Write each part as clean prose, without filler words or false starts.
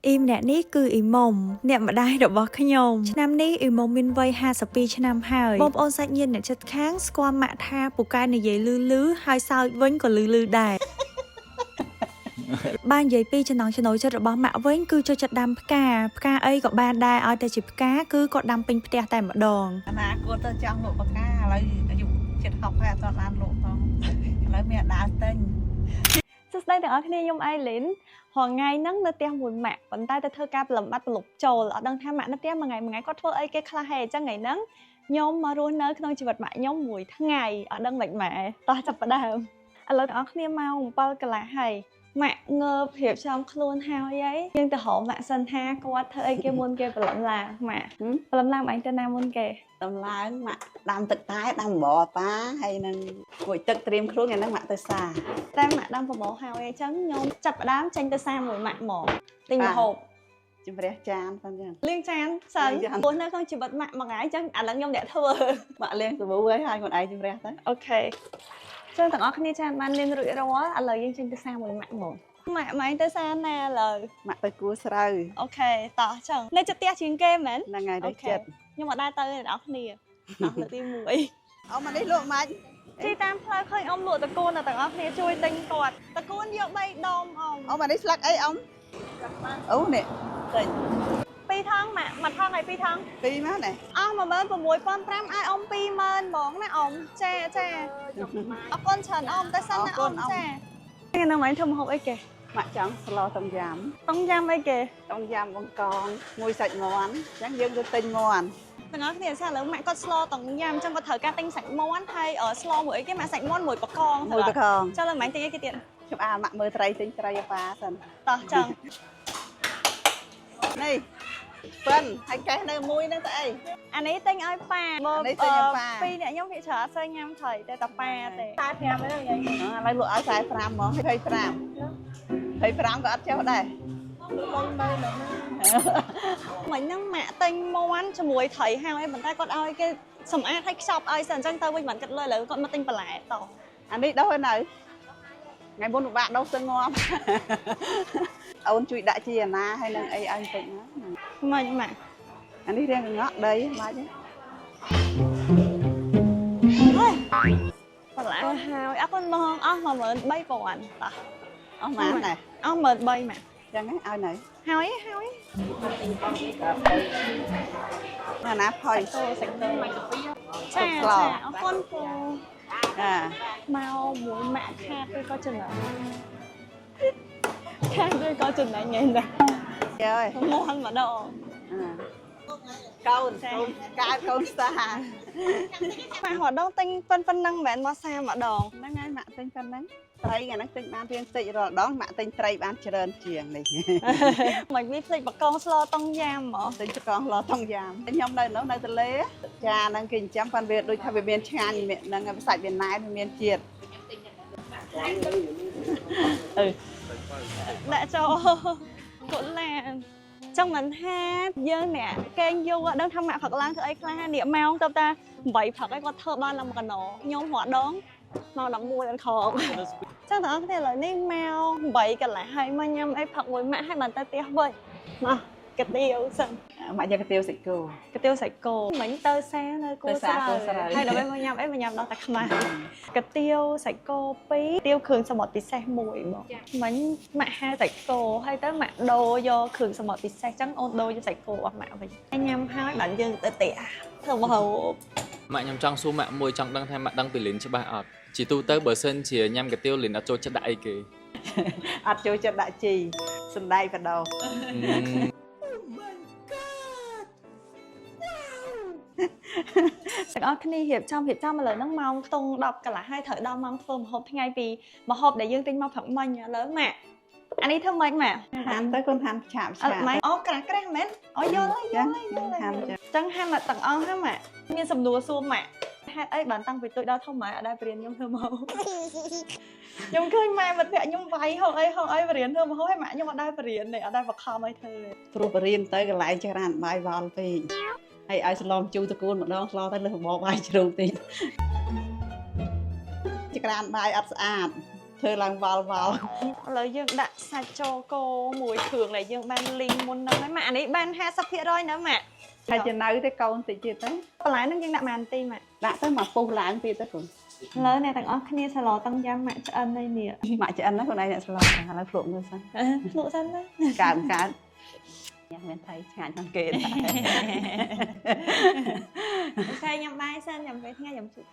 អ៊ីម្នាក់នេះគឺអ៊ីមុំអ្នកម្ដាយរបស់ខ្ញុំឆ្នាំនេះអ៊ីមុំមានវ័យ52ឆ្នាំហើយបងប្អូនសាច់ញាតិអ្នកជិតខាងស្គាល់ម៉ាក់ថាពូកែនិយាយលឺលឺហើយសើចវិញក៏លឺលឺដែរ បាននិយាយពីចំណង់ចំណូលចិត្តរបស់ម៉ាក់វិញគឺចូលចិត្តដាំផ្កាផ្កាអីក៏បានដែរឲ្យតែជាផ្កាគឺគាត់ដាំពេញផ្ទះតែម្ដង អនាគតទៅចង់លក់បកាឥឡូវអាយុជិត60ហើយអត់ទាន់បានលក់ផងឥឡូវមានដើរទិញ សួស្តីទាំងអស់គ្នាខ្ញុំអៃលីនរាល់ថ្ងៃហ្នឹងនៅផ្ទះមួយម៉ាក់ប៉ុន្តែទៅធ្វើការប្រឡំបាត់ប្រឡប់ចូលអត់ដឹងថាម៉ាក់នៅផ្ទះមួយថ្ងៃមួយថ្ងៃគាត់ធ្វើអីគេខ្លះហេអញ្ចឹងថ្ងៃហ្នឹងខ្ញុំមករស់នៅក្នុងជីវិតម៉ាក់ខ្ញុំមួយថ្ងៃអត់ដឹងមិនម៉ែតោះចាប់ផ្ដើមឥឡូវទាំងអស់គ្នាម៉ោង7កន្លះហើយម៉ាក់ងើបរៀបចំខ្លួនហើយហីយើងទៅរកម៉ាក់សិនថាគាត់ធ្វើអីគេមុនគេប្រឡំឡើងម៉ាក់ប្រឡំឡើងឯងទៅណាមុនគេ តម្លើងម៉ាក់ដាំទឹកតែដាំអំបរប៉ាហើយនឹងគួយទឹកត្រៀមខ្លួនថ្ងៃហ្នឹងម៉ាក់ទៅសា តែម៉ាក់ដាំប្រមូលហើយអញ្ចឹងខ្ញុំចាប់ផ្ដើមចេញទៅសារមួយម៉ាក់មកទិញម្ហូប ជំរះចានហ្នឹងចឹង លាងចានសិន លាងចាន ព្រោះនៅក្នុងជីវិតម៉ាក់មួយថ្ងៃអញ្ចឹងឥឡូវខ្ញុំអ្នកធ្វើ ម៉ាក់លាងសាប៊ូហើយហើយខ្លួនឯងជំរះទៅ Okay ចឹងទាំងអស់គ្នាចានបានលាងរួចរាល់ឥឡូវយើងចេញទៅសារមួយម៉ាក់មកម៉ាក់ម៉ែងទៅសារណាឥឡូវ ម៉ាក់ទៅគួស្រូវ Okay តោះចឹងនៅចិត្តផ្ទះជាងគេមែន ហ្នឹងហើយ អូខេ ដល់ចិត្ត ខ្ញុំអត់ដែរទៅទេអ្នកនរគ្នាអស់លើកទី1 អ៊ំអានេះលក់ម៉ាច់ ជីតាមផ្លូវឃើញអ៊ំលក់តកូនដល់ទាំងអស់គ្នាជួយទិញគាត់តកូនយក3ដុំអ៊ំ អ៊ំអានេះស្លឹកអីអ៊ំអូនេះទិញ ពីរថងម៉ាក់មួយថងហើយពីរថង ពីរមកនេះ អស់16500ឲ្យអ៊ំ20000ហ្មងណាអ៊ំចាចាអរគុណច្រើនអ៊ំតែសិនណាអ៊ំចាថ្ងៃហ្នឹងម៉ែធ្វើម្ហូបអីគេ ម៉ាក់ចង់ស្លต้มយ៉ាំ តុងយ៉ាំអីគេ ต้มយ៉ាំបង្កងមួយសាច់មាន់អញ្ចឹងយើងទៅទិញមាន់ ទាំងអស់គ្នាសាឥឡូវម៉ាក់គាត់ស្លតុងយ៉ាំអញ្ចឹងគាត់ត្រូវការទិញសាច់មាន់ហើយស្លមួយអីគេម៉ាក់សាច់មាន់មួយបកង មួយបកង ចាំឥឡូវម៉ែទិញអីគេទៀត ខ្ញុំអាម៉ាក់មើលត្រីទិញត្រីឲ្យប៉ាសិន តោះចឹង នេះប៉ិនហើយកេះនៅមួយហ្នឹងទៅអី អានេះទិញឲ្យប៉ា អានេះទិញឲ្យប៉ា ពីរអ្នកខ្ញុំគេច្រើនអត់សូវញ៉ាំត្រីតែតែប៉ាទេ45ហ្នឹងយាយ ឥឡូវលក់ឲ្យ45ហ្មង25 25ក៏អត់ចេះដែរ មិញហ្នឹងម៉ាក់ទិញមាន់ជាមួយត្រីហើយប៉ុន្តែគាត់ឲ្យគេសម្អាតឲ្យខ្ចប់ឲ្យសិនអញ្ចឹងទៅវិញមិនគិតលុយឥឡូវគាត់មកទិញបន្លែតោះ អានេះដោះហើយនៅថ្ងៃមុនពិបាកដោះសឹងងាប់អូនជួយដាក់ជាអាណាហើយនឹងអីឲ្យបន្តិចណា មិនម៉ាក់ អានេះរៀងងក់ដីម៉ាច់ បន្លែហើយអរគុណបងអស់13000តោះ អស់ម៉ានដែរ អស់13000ម៉ាក់ ចឹងហ្នឹងឲ្យនៅ ហើយហើយ អាណាផុយ តោសាច់តោចា ស្ល ចាអរគុណពូ អា មកមួយម៉ាក់ខាតឬក៏ចំណេញខាតឬក៏ចំណេញថ្ងៃនេះ យើយ មាន់ម្ដង កូនកូនកើតកូនសា ម៉ាក់ម្ដងទិញប៉ុណ្ណឹងមិនមែនមកសាម្ដង ហ្នឹងហើយម៉ាក់ទិញប៉ុណ្ណឹងត្រីថ្ងៃហ្នឹងទិញបានរៀងតិចរាល់ដងម៉ាក់ទិញត្រីបានច្រើនជាងនេះ មិនវាភ្លេចបកងស្លតុងយ៉ាំហ្មង ទិញចកងឡតុងយ៉ាមខ្ញុំនៅនោះនៅទលេចាហ្នឹងគេចិញ្ចឹមប៉ុន្តែវាដូចថាវាមានឆ្ងាញ់ហ្នឹងវាសាច់វាណែនវាមានជាតិអឺ ដាក់ចូលកូឡានចង់មិនថាយើងអ្នកកេងយូរអត់ដឹងថាម៉ាក់ផឹកឡើងធ្វើអីខ្លះនេះម៉ោងទៅតា8ផឹកឯងគាត់ធ្វើបានឡើងមួយកណោខ្ញុំរាល់ដងម៉ោង11ដល់ខកចឹងទាំងអស់គ្នាឥឡូវនេះម៉ោង8កន្លះហើយមកញ៉ាំអីផឹកមួយម៉ាក់ហើយបានទៅផ្ទះវិញមកកាទៀវសិន ម៉ាក់យកកាទៀវសាច់គោ កាទៀវសាច់គោមិញទៅសានៅគោ ទៅ ស្ សា រូវ គោស្រូវ ហើយដល់ពេលមកញ៉ាំអីមកញ៉ាំដល់តែខ្មាស់កាទៀវសាច់គោ2ទៀវគ្រឿងសមុទ្រពិសេសមួយបងមិញម៉ាក់ហៅសាច់គោហើយទៅម៉ាក់ដូរយកគ្រឿងសមុទ្រពិសេសចឹងអូនដូរយកសាច់គោរបស់ម៉ាក់វិញហើយញ៉ាំហើយបានយើងទៅផ្ទះធ្វើម្ហូប ម៉ាក់ខ្ញុំចង់សួរម៉ាក់មួយចង់ដឹងថាម៉ាក់ដឹងពីលិនច្បាស់អត់ជាទូទៅបើសិនជាញ៉ាំកាទៀវលិនអត់ចូលចិត្តដាក់អីគេ អត់ចូលចិត្តដាក់ជីសណ្ដែកបដោ ទាំងអស់គ្នារៀបចំរៀបចំឥឡូវហ្នឹងម៉ោងខ្ទង់10កន្លះហើយត្រូវដល់ម៉ោងធ្វើម្ហូបថ្ងៃពីម្ហូបដែលយើងទិញមកព្រឹកមិញឥឡូវម៉ាក់អានេះធ្វើម៉េចម៉ាក់ ហាន់ទៅកូនហាន់ឆាប អ ឆាប ត់ម៉េចអូក្រាស់ក្រាស់មែនអូយល់ហើយយ ចា ល់ហើយយល់ហើយ ហាន់ចា ចឹងហាន់មកទាំងអស់ហ្នឹងម៉ាក់មានសំណួរសួរម៉ាក់ហេតុអីបានតាំងពីទូចដល់ធំម៉ែអត់ដែលបរៀនខ្ញុំធ្វើម្ហូបខ្ញុំឃើញម៉ែមិត្តភក្តិខ្ញុំវាយហូបអីហូបអីបរៀនធ្វើម្ហូបហើយម៉ាក់ខ្ញុំអត់ដែលបរៀនទេអត់ដែលបង្ខំឲ្យធ្វើទេ ព្រោះបរៀនទៅកន្លែងចរានបាយវល់ពេកហើយឲ្យស្លមជូរតកូនម្ដងស្លទៅលើបបបាយជ្រូកតិចចក្រានបាយអត់ស្អាត ធ្វើឡើងវល់វល់ ឥឡូវយើងដាក់សាច់ចូលគោមួយគ្រឿងដែលយើងបានលីងមុនហ្នឹងហើយម៉ាក់អានេះបាន50%ណាម៉ាក់ ហើយจะនៅទេកូនតិចទៀតទៅ បន្លែហ្នឹងយើងដាក់ប៉ុន្មានទីម៉ាក់ ដាក់ទៅមកពុះឡើងទៀតទៅកូន ឥឡូវអ្នកទាំងអស់គ្នាសាឡតង់យ៉ាំម៉ាក់ឆ្អិនហើយនេះ ម៉ាក់ឆ្អិនណាខ្លួនឯងអ្នកស្លឥឡូវភ្លក់មើលសិន ភ្លក់សិនណា កើកើតញ៉ាំមានថៃឆ្ងាញ់ជាងគេដែរ OK ញ៉ាំបាយសិនញ៉ាំពេលថ្ងៃញ៉ាំជូរ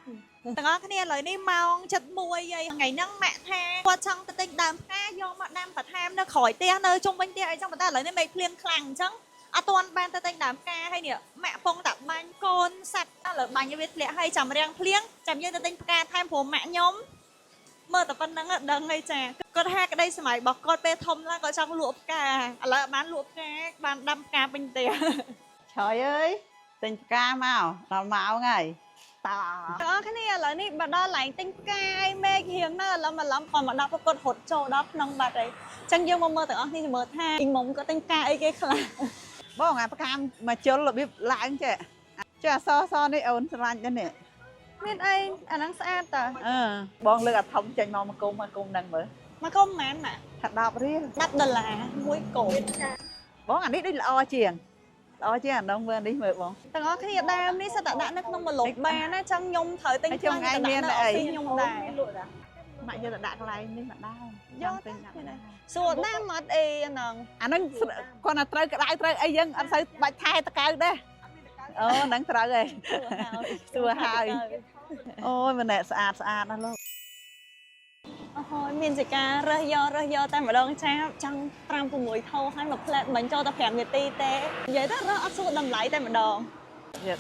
ទាំងអស់គ្នាឥឡូវនេះម៉ោង7:01ហើយថ្ងៃហ្នឹងម៉ាក់ថាគាត់ចង់ទៅទិញដើមផ្កាយកមកដាំបន្ថែមនៅក្រោយផ្ទះនៅជុំវិញផ្ទះអីចឹងប៉ុន្តែឥឡូវនេះមេឃភ្លៀងខ្លាំងអញ្ចឹងអត់ទាន់បានទៅទិញដើមផ្កាហើយនេះម៉ាក់ពងតាបាញ់កូនសត្វឥឡូវបាញ់ឲ្យវាធ្លាក់ហើយចាំរាំងភ្លៀងចាំយើងទៅទិញផ្កាថែមព្រោះម៉ាក់ខ្ញុំមើលតែប៉ុណ្្នឹងដឹងហើយចាគាត់ថាក្តីសម័យរបស់គាត់ពេលធំឡើងគាត់ចង់លក់ផ្កាឥឡូវបានលក់ផ្កាបានដាំផ្កាពេញផ្ទះ ឆយអើយទិញផ្កាមកដល់ម៉ោងហើយត ទាំងអស់គ្នាឥឡូវនេះមកដល់ឡែងទិញផ្កាយមេឃរៀងនៅឥឡូវមកឡំគាត់មកដល់ប្រកួតរត់ចូលដល់ក្នុងបាត់ហើយអញ្ចឹងយើងមកមើលទាំងអស់គ្នាមើលថាអ៊ីមុំក៏ទិញផ្កាអីគេខ្លះ បងអាផ្កាមកជុលរបៀបឡើងចេះចេះអសសនេះអូនស្រឡាញ់ដែរនេះ មានអីអាហ្នឹងស្អាតតា អឺបងលើកអាធំចេញមកមកគុំមកគុំហ្នឹងមើល មកគុំប៉ុន្មានម៉ាក់ ថា10រៀល 10ដុល្លារមួយគោ បងអានេះដូចល្អជាងល្អជាងអានោះមើលនេះមើលបង ទាំងអស់គ្នាដើមនេះសិតតែដាក់នៅក្នុងម្លប់បានណាចឹងខ្ញុំត្រូវទិញ ហើយចុង ខ្លះ ថ្ងៃមាន ទៅដាក់នៅ អី អូហ្វីសខ្ញុំដែរ ម៉ាក់យកទៅដាក់កន្លែងនេះមកដែរ យក ទិញដាក់ ទៅ សួរដាំអត់អីអាហ្នឹង អាហ្នឹងគាត់ថាត្រូវក្តៅត្រូវអីយើងអត់សូវបាច់ថែតកៅដែរអូហ្នឹងត្រូវហើយ សួរហើយ អូយម្នាក់ស្អាតស្អាតណាស់លោក អូហូយមានជាការរើសយករើសយកតែម្ដងចាចង់5 6ថោហើយមួយផ្លែតមិនចូលតែ5នាទីទេនិយាយទៅរើសអត់សួរតម្លៃតែម្ដង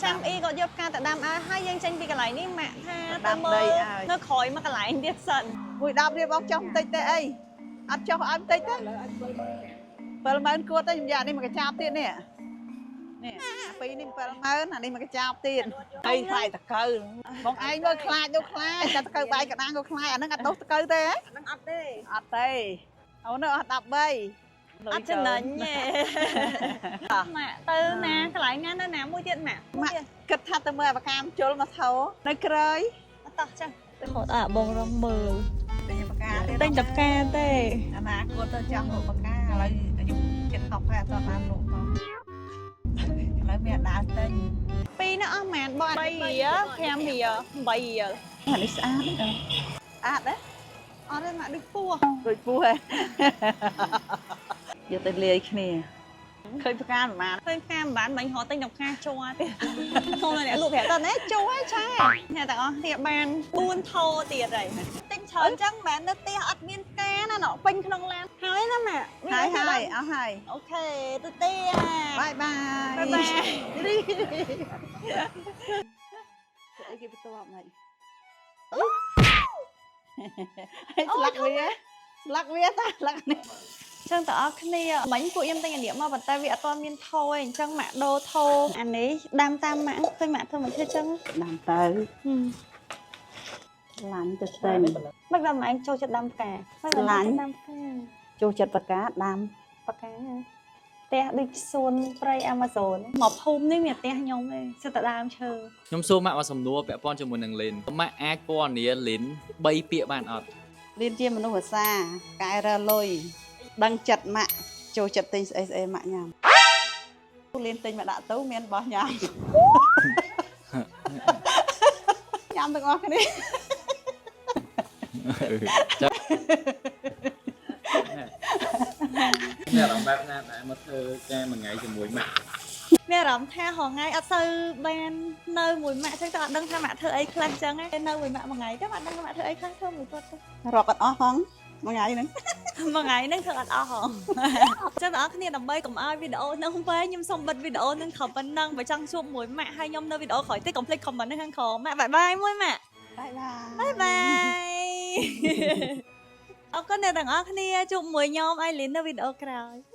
ចាំអ៊ីគាត់យកផ្កាទៅដាំឲ្យហើយយើងចេញពីកន្លែងនេះម៉ាក់ថាទៅមើលនៅក្រោយមកកន្លែងទៀតសិន មួយ10រៀលបងចុះបន្តិចទេអីអត់ចុះឲ្យបន្តិចទេ70000គួតទេខ្ញុំយកអានេះមកកញ្ចប់ទៀតនេះនេះអាពីរនេះ70000អានេះមកកញ្ចប់ទៀតហើយខ្លាយតកៅបងឯងមើលខ្លាចទៅខ្លាចតែតកៅបាយកដាងក៏ខ្លាចអាហ្នឹងអត់ដុសតកៅទេហ៎ ហ្នឹងអត់ទេ អត់ទេអូនអត់13 អត់ចំណេញទេម៉ាក់ទៅណាកន្លែងណានៅណាមួយទៀតម៉ាក់ ម៉ាក់គិតថាទៅមើលអាបកាមជុលមកថោនៅក្រោយ អត់តោះចាហត់អាបងរំមើល ទិញបកាទេ ទិញតែផ្កាទេ អនាគតទៅចង់លក់បកាឥឡូវអាយុជិត60ហើយអត់ទាន់បានលក់ផងឥឡូវមានដើរទិញ ពីរនោះអស់ម៉ានបង3រៀល5រៀល8រៀល អានេះស្អាតណាស់ស្អាតណា អត់ទេម៉ាក់ដូចពោះ ដូចពោះហ៎យកទៅលាយគ្នាឃើញផ្កាប្រហែល ឃើញផ្កាមិនបានមិញរត់ទិញតែផ្កាជ័រទៀតធំអ្នកលក់ប្រាប់តើណែជ័រឆែអ្នកទាំងអស់ទៀតបាន4ថោទៀតហើយទិញច្រើនចឹងមិនមែននៅផ្ទះអត់មានផ្កាណាណោះពេញក្នុងឡានហើយណាម៉ាក់ ហើយហើយអស់ហើយ OK ទៅទៀត bye bye bye bye អីគេបន្ទាប់មកហើយស្លាក់វាស្លាក់វាតាស្លាក់នេះ ចឹងតើអស់គ្នាមិញពួកខ្ញុំទិញអានេះមកប៉ុន្តែវាអត់ទាន់មានថោឯងអញ្ចឹងម៉ាក់ដូរថោអានេះដាំតាមម៉ាក់ឃើញម៉ាក់ធ្វើមិនធ្វើចឹង ដាំទៅឡាញ់ទៅទិញ មិនបានម៉ែឯងចូលចិត្តដាំផ្កាមិនបានដាំផ្កា ចូលចិត្តបកាដាំ បកាផ្ទះដូចសួនព្រៃអាម៉ាហ្សូនមកភូមិនេះមានផ្ទះខ្ញុំទេសិតតែដើមឈើ ខ្ញុំសួរម៉ាក់មួយសំណួរពាក់ព័ន្ធជាមួយនឹងលីនម៉ាក់អាចពណ៌នាលីន3ពាក្យបានអត់ លៀនជាមនុស្សអាសាកែរលុយដឹងចិត្តម៉ាក់ចូលចិត្តទិញស្អីស្អីម៉ាក់ញ៉ាំលៀនទិញមកដាក់ទៅមានបោះញ៉ាំញ៉ាំទាំងអស់គ្នា មានអារម្មណ៍បែបណាដែលមកធ្វើការមួយថ្ងៃជាមួយម៉ាក់ មានអារម្មណ៍ថាហងៃអត់សូវបាននៅមួយម៉ាក់ចឹងតែអត់ដឹងថាម៉ាក់ធ្វើអីខ្លះចឹងនៅមួយម៉ាក់មួយថ្ងៃទៅអត់ដឹងថាម៉ាក់ធ្វើអីខ្លះធ្វើមួយគាត់ទៅ រាប់អត់អស់ផងមួយថ្ងៃហ្នឹង មួយថ្ងៃហ្នឹងធ្វើអត់អស់ហងចឹងបងប្អូនគ្នាដើម្បីកុំឲ្យវីដេអូហ្នឹងវែងខ្ញុំសូមបិទវីដេអូហ្នឹងត្រឹមប៉ុណ្ណឹងបើចង់ជួបមួយម៉ាក់ហើយខ្ញុំនៅវីដេអូក្រោយទៀតកុំភ្លេច comment នៅខាងក្រោមម៉ាក់ bye bye មួយម៉ាក់ bye bye bye bye អរគុណអ្នកទាំងអស់គ្នាជួបមួយខ្ញុំអៃលីននៅវីដេអូក្រោយ។